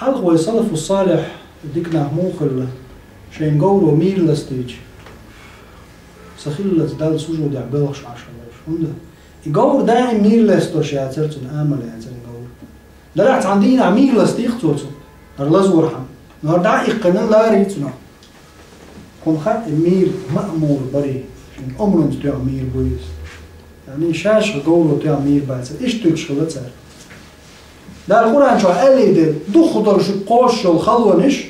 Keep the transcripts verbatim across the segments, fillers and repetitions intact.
Хьалха вай салафу салихь дика нах муха хилла, шайн говро мийра ластийча, сахиллалца Далла сужудехь белхаш Ӏаш хилла уьш. ХӀунда? И говр даим мийра ластош яцара цуьнан, амал яцара и говр. Делахь цхьана дийнахь мийра ластийх цо цунах, хӀара лазорхьама. Но хӀара дӀа а иккхина, ларий цунах. Кхунна хаьа, и мийра маъмур барий, шен омранца тоьхна мийра бу иза. Яъни шаьш говро тоьхна мийра бацара. Иштта туьгуш хилла цара. Дала Къуръан чохь аьллий дела, дукха долуш кхочуш йолу халонаш,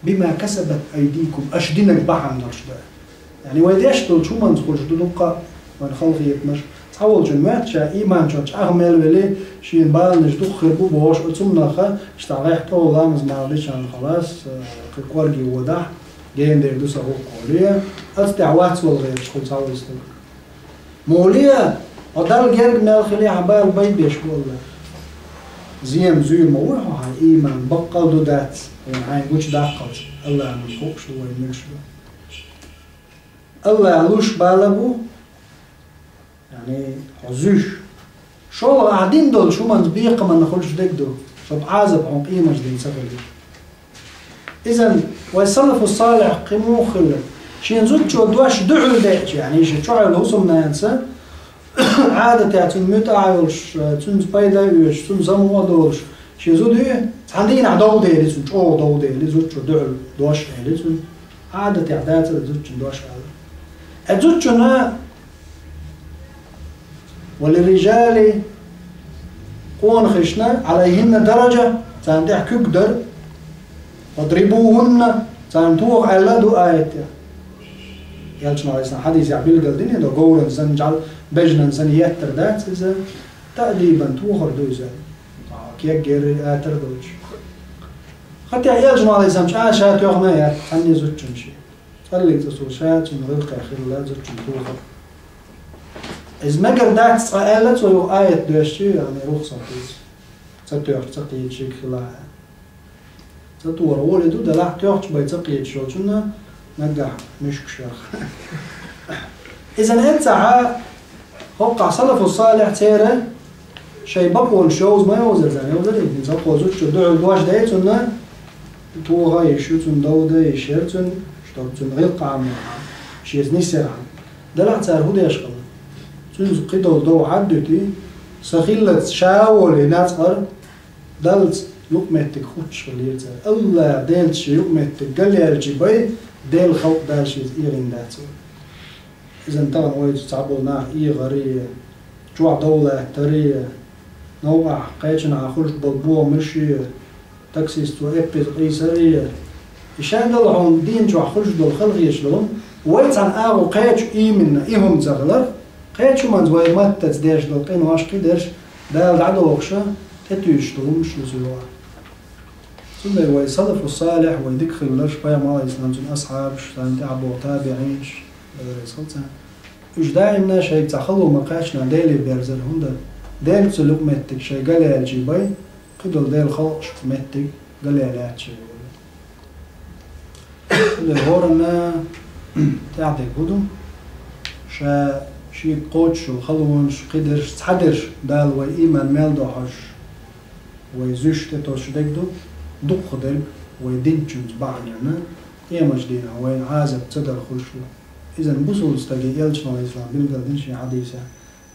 бима касабат айдикум, аша динарг бахьана долуш ду. Яъни вай деш долчу хӀуманца хуьлуш ду дуккха а вайн халахетамаш. Цхьаволчун моьтту ша ийман чохь чӀагӀ мел велий, шена баланаш дукха хир бу бохуш, оцу хӀуманах иштта гӀехь тӀехула ламаз мала дичахьана халас, э, кхин кӀорге водахь, гена дер ду сан гӀуллакх олий, оцу тӀехь вац вала гӀерташ хуьлу цхьаволу стаг. Муха ле, хьо Далла герга мел хилий, хьан бала байбеш бу АллахӀ. Зен-зуьйр ма вуй хьо, хьан ийман баккъал ду дац, вайна хьайна гучудаккхалц, АллахӀан хууш ду вай муьлш ду. АллахӀ луш бала бу, яъни хьо зуьйш. ШолгӀа ахь дина долчу хӀуманца бекхаманна хуьлуш дерг ду, шуьга Ӏазап хьуна къематдийнахь ца хилийта. Изан вай салафу салихь кхин муха хилла, шен зудчо дош дуьхьал деача, яъни шен чохь йолу хӀусамнанца Ӏадатехь цунна муьтӀахь а йолуш, цуьнца пайда а оьцуш, цунна самукъа а долуш, шен зуда ю, цхьана дийнахь дов дели цунна, чӀогӀа дов дели, зудчо дуьхьал дош а эли цунна. Ӏадатехь дацара зудчун дош ала. Э, зудчунна وللرجال, къонахашна, عليهن درجة, царна тӀехь куьг дара, واضربوهن, царна тоха аьлла а ду аятехь. Элчано, Ӏалайхиссалам, хьадисехь билгалдина, до говран санна, жӀал бежнан санна еттар дац иза, таъдибан, тохар ду иза. Кеггера атар а доцуш. ХӀаьта Элчано, Ӏалайхиссалам, чӀа ша тоьхна а яц, цхьанне зудчун шен. ЦӀаллиг цӀа цо ша цуьнан гӀиллакхехь хилла зудчун тохар. Иза мегар дац цкъа аьлла цо юха аят доьшча, яъни рухсат ду иза. Ца тоьхча ца кхеташ хила а. Ца тохар гӀоли ду, делахь тоьхча бен ца кхеташ йолчунна наггахь муьшкаш йора. Иза эццахьа, хӀокхахь салафу салихь церан шайн бакъонаш йовза ма йовзара царна, йовзарий? ХӀинца хӀокхо зудчо дуьхьал дош дей цунна, тоха а йиш ю цунна, дов дан а йиш яра цунна, чтоб цуьнан гӀиллакх Ӏамор хьан, шеца нисъяр хьан. Делахь цара хӀун деш хилла? Цуьнца кхидолу дов хьаддуьтий, сахиллалц ша а волий нацкъара, Даллаца юкъаметтиг хуттуш хиллера цара. АллахӀ Делаца шен юкъаметтиг галъяьлча бен, Делан халкъ Дала шеца эгӀина дац вай. Иза тахана вайца цхьаболу нах эгӀарий, чохь дов латтарий, новкъахь кхечанхьа хуьлуш болу бохамаший, таксисто эппиз къийсарий. И шадолу хьуна дийна чохь хуьлуш долу халахеташ долу, вай цхьана агӀо кхечу ийминна и хӀума ца хилар, кхечу хӀуманца вай маттаца деш долу къинош кхидерш Дала дӀадохуша, тӀетуьйсуш долу хӀумаш ю цуьнан. Цундела вай салафу салихь, вай дика хилларш, пайхамар Ӏалайхиссалам, цуьнан асхьабаш, царна тӀаьхьа боху табиӀинаш, Дала реза хуьлда царна. Уьш даимна шайга цхьа хало ма-кхаьчна Деле берзара, хӀунда Делаца юкъаметтиг шайн галъяьлча бен, кхидолу Делан халкъашка меттиг галъяьллача йолу. Цундела хӀоранна тӀаьхьа дерг хӀун ду? Ша шега кхочуш йолу халонаш, кхидерш, цхьадерш Дала вай ийман мел дохьуш, вай зуьйш тӀетосуш дерг ду, дукхахдерг вай динчуьнца бахьанарна, къематдийнахь вайна Ӏазап ца дар хуьлуш ду. Иза бусалба стаге Элчано, Ӏалайхиссалам, билгалдина шен хьадисехь.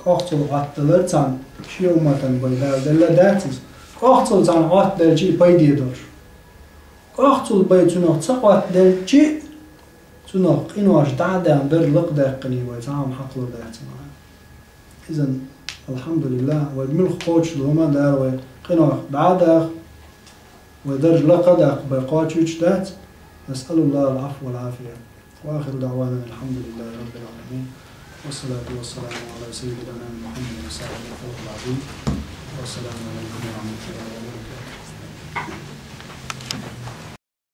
КӀохцал Ӏоттадалар царна шен умматан бен Дала делла дац иза. КӀохцал царна Ӏоттаделча и пайде долуш. КӀохцал бен цунах ца Ӏоттаделча, цунах къинош дӀа а даьхна, дарж лакхадаьккхина вай цхьа а хӀума хьакхалур дац ма. Иза, алхьамдулиллахӀ, вай муьлхха кхочуш долу хӀума Дала вай къинойх дӀа а даха, вай дарж лакха а даккха бен кхочуьйтуш дац. نسأل الله العفو والعافية. وآخر دعوانا أن الحمد لله رب العالمين. والصلاة والسلام على سيد الأنام محمد صاحب الفضل العظيم. والسلام عليكم ورحمة الله وبركاته.